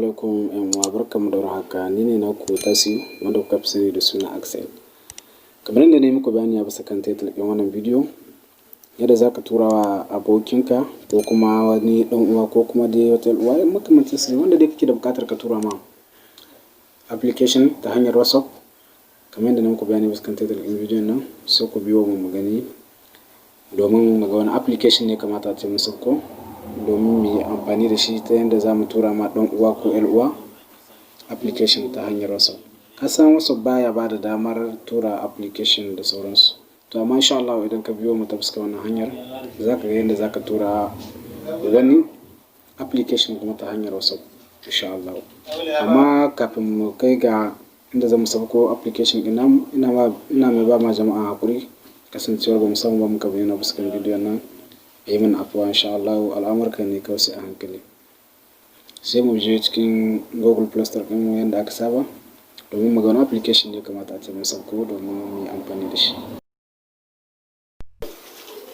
Alaikum ƴan uwa, barkanmu da warhaka. Ni ne naku Tasiu, wanda kuka fi sani da suna Axel. Kamar yadda na yi muku bayani a bisa kan title ɗin wannan bidiyo, yadda za ka tura wa abokinka ko kuma wani ɗan uwa ko kuma dai wata uwa, makamancin su, wanda dai kake da buƙatar ka tura ma application ta hanyar WhatsApp. Kamar yadda na muku bayani bisa kan title ɗin bidiyon nan, sai ku biyo mu mu gani domin mu ga wani application ne kamata a ce mun sauko domin mu yi amfani da shi ta yadda za mu tura ma ɗan uwa ko ƴar uwa application ta hanyar WhatsApp. Ka san WhatsApp baya ba da damar tura application da sauransu. To, amma insha Allah idan ka biyo mu ta fuskar wannan hanyar, za ka ga yadda za ka tura wani application kuma ta hanyar WhatsApp, insha Allah. Amma kafin mu kai ga inda zamu sauko application ɗin namu, ina mai ba ma jama'a haƙuri kasancewar ba mu samu ba muka bayyana fuskan bidiyon nan. A yi mana afuwa, insha Allah al'amurka ne kawai sai a hankali. Sai mu je cikin Google Play Store ɗinmu yadda aka saba domin mu ga wani application ne kamata a ce mun sauko domin mu yi amfani da shi.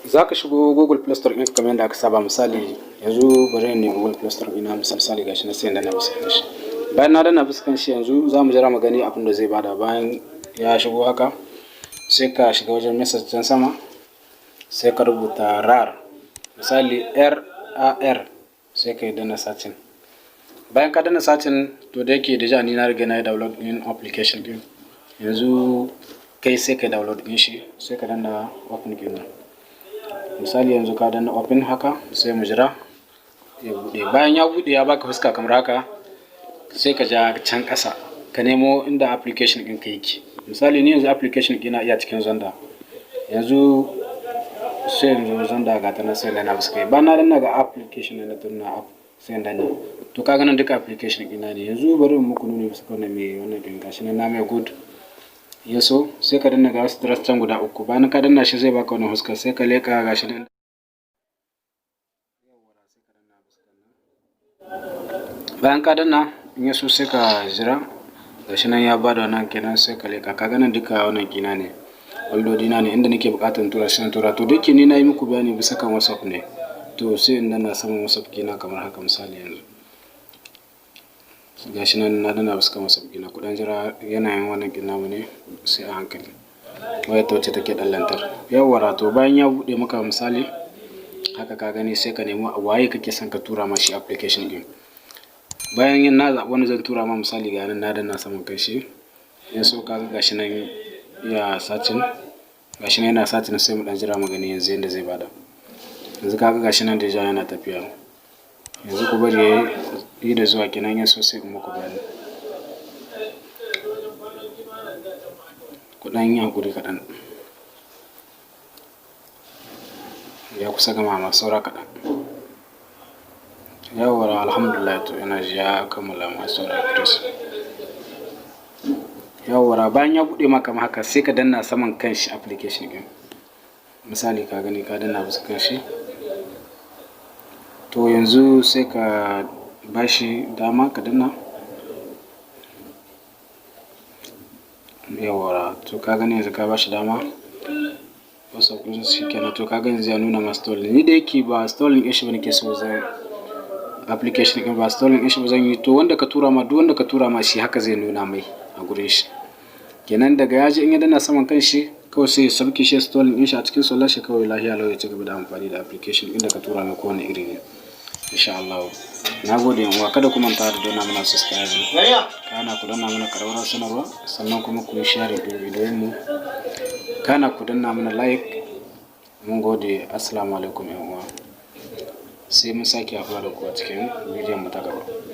Za ka shigo Google Play Store ɗinka kamar yadda aka saba. Misali, yanzu bari in nemi Google Play Store ɗina. Misali, gashi na, sai in danna bisa kan shi. Bayan na danna bisa kan shi, yanzu za mu jira mu gani abin da zai bada. Bayan ya shigo haka, sai ka shiga wajen message can sama, sai ka rubuta RAR, misali RAR, sai ka yi danna searching. Bayan ka danna searching, to da yake deja ni na riga na yi download ɗin application ɗin, yanzu kai sai ka download ɗin shi, sai ka danna open kenan. Misali, yanzu ka danna open haka, sai mu jira ya buɗe. Bayan ya buɗe ya baka fuska kamar haka, sai ka ja can ƙasa ka nemo inda application ɗinka yake. Misali, ni yanzu application ɗina iya cikin Xender. Yanzu sai yanzu Xender ga ta nan, sai na bisa kai. Bayan na danna ga application na danna app, sai in danna. To, ka ga nan duka application ɗina ne. Yanzu bari in muku nuni bisa kan mai wannan ɗin. Gashi nan na mai good. Ya so sai ka danna, ga wasu dots can guda uku. Bayan ka danna shi, zai baka wannan huskar, sai ka leƙa, gashi nan. Yawwa, sai ka danna bisa kan nan. Bayan ka danna, in ya so sai ka jira. Gashi nan ya bada wannan kenan, sai ka leƙa. Ka ga nan duka wannan ɗina ne. Foldodina ne inda nake buƙatar tura shi na tura. To, da yake ni na yi muku bayani bisa kan WhatsApp ne. To, sai in danna saman WhatsApp ɗina kamar haka, misali yanzu. Gashi nan na danna bisa kan WhatsApp ɗina. Kuɗan jira, yanayin wannan ɗin namu ne sai a hankali. Wayar ta wacce take ɗan lantar. Yawwa, to bayan ya buɗe maka misali haka, ka gani, sai ka nemi waye kake son ka tura ma shi application ɗin. Bayan na zaɓi wanda zan tura ma, misali ga nan na danna saman kan shi. In so ka ga gashi nan ya searching. Gashi nan yana searching, sai mu ɗan jira mu gani yanzu yanda zai bada. Yanzu ka ga gashi nan deja yana tafiya. Yanzu ku bari yayi yi da zuwa kenan, ya so sai in muku bayani. Ku ɗan yi haƙuri kaɗan. Ya kusa gama ma, saura kaɗan. Yawwa, alhamdulillah, to ina ji ya kammala ma, saura kiris. Yawwa, bayan ya buɗe maka haka, sai ka danna saman kan shi application ɗin. Misali, ka gani, ka danna bisa kan shi. To, yanzu sai ka bashi dama ka danna. Yawwa, to ka gani, yanzu ka bashi dama. WhatsApp ɗin shi kenan. To, ka ga yanzu ya nuna ma installing. Ni da yake ba installing ɗin shi ba nake so zan application ɗin, ba installing ɗin shi ba zan yi. To, wanda ka tura ma, duk wanda ka tura ma shi, haka zai nuna mai a gurin shi. Kenan daga ya je, in ya danna saman kan shi kawai, sai ya sauke shi, installing ɗin shi a cikin sallar shi kawai, lafiya lau ya ci gaba da amfani da application ɗin da ka tura mai, kowane iri ne. Insha Allah. Na gode yan uwa, kada ku manta da danna mana subscribe. Kana ku danna mana ƙararrawar sanarwa, sannan kuma ku yi share ɗin bidiyon mu. Kana ku danna mana like. Mun gode. Assalamu alaikum yan uwa. Sai mun sake haɗuwa da ku a cikin bidiyon mu ta gaba.